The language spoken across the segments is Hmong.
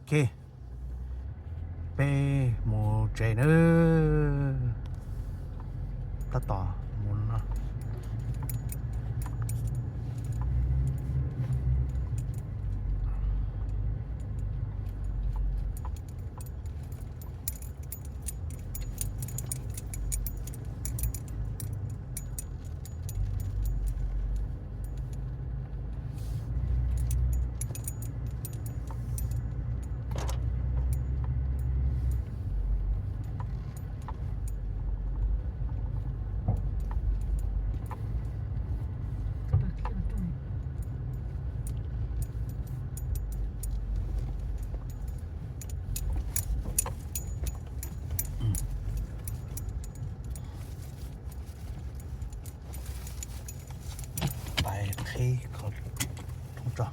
Ok, peb mus tsev na. Tab tom mus no. Pais qhib qhov rooj tso.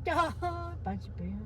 Cog, pab tsis peb.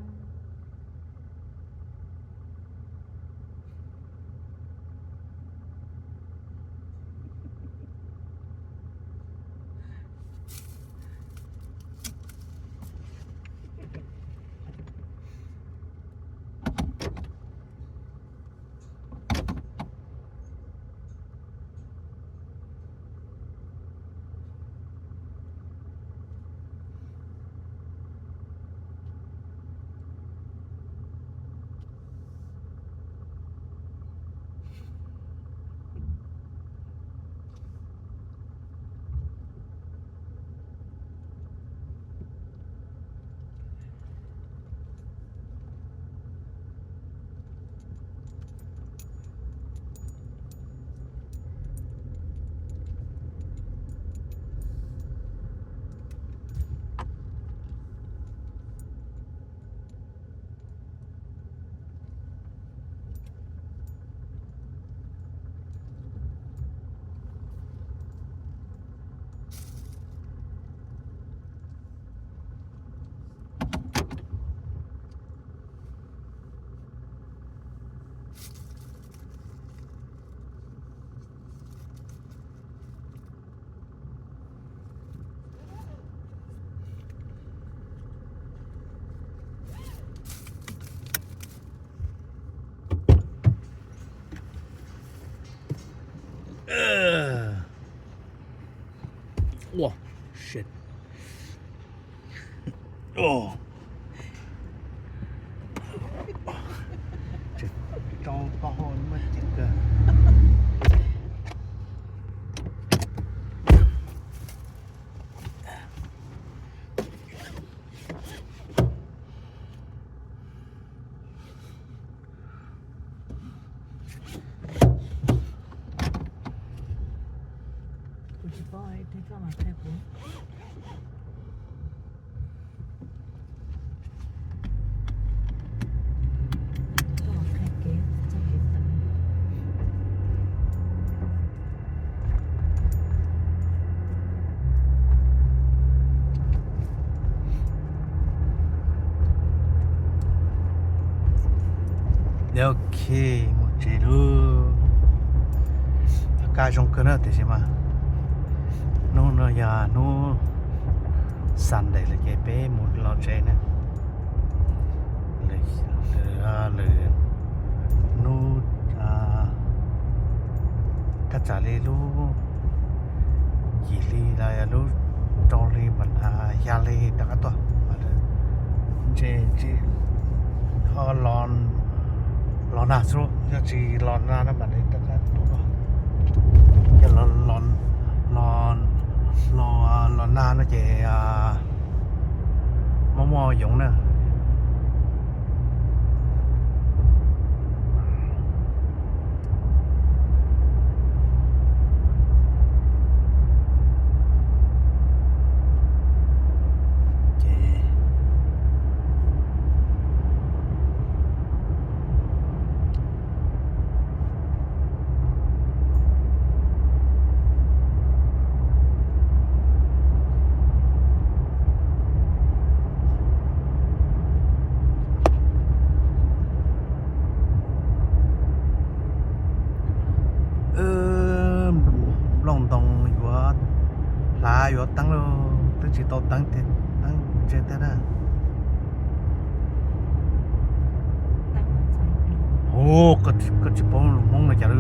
Ua, shit. Tsis tau taub hau muaj ceem kawg. Kuv tsis paub, tej koj mas qhia kuv. Koj mas qhia kev txoj kev tawm. Ok, mus tsev lawm. Kaj zoo kawg na, tiam sis mas hnub no yog hnub Sunday lawm ces peb mus los tsev na. Lwm, lwm, lwm hnub thaj tsam li lub yim hli los yog lub rau hli mas xya hli rov qab tuaj. Ntshe tsis ho los nag xwb, yog tsis los nag no mas nws rov qab tuaj. Yog los, los nag no ces muaj muaj yoov na. Tsis tau teeb, teeb ntse tiag na. Hu, koj tsis paub lus Hmoob no cas lawm.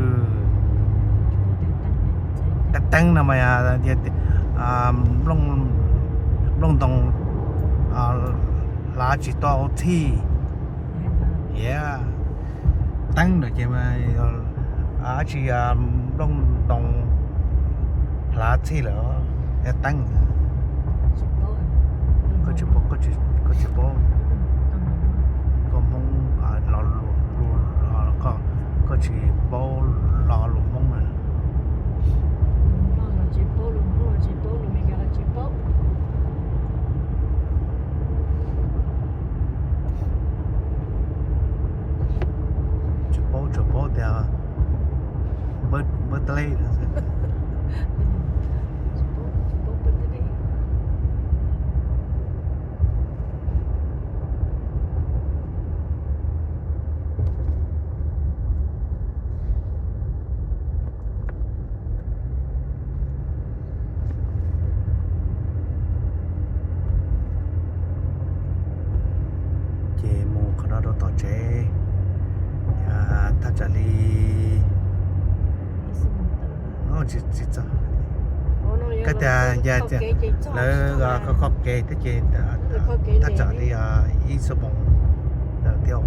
Teeb, teeb no mas, nplooj ntoo hlav tsis tau txhij. Yog teeb ntawm ces mas dab tsi, nplooj ntoo hlav txhij lawm, yog teeb. Koj tsis paub, koj tsis paub, koj Hmoob lo lus, koj tsis paub lo lus Hmoob na. Tsis paub, tsuas paub tias npawb teb lej. Ces mus qhov no rau tom tsev, thaj tsam li, tsis txog, koj tias lawv kho kev thiab ces thaj tsam li ib xuab moos ntawd thiab.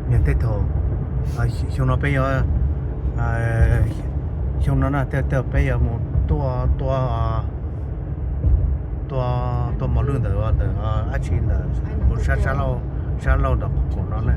Niam tej thaum, xyoo no peb yuav, xyoo no na tej thaum peb yuav mus tua, tua, tua mos lwj ntawm, ntawm dab tsi ntawm, mus sab, sab laug ntawm qaum no na.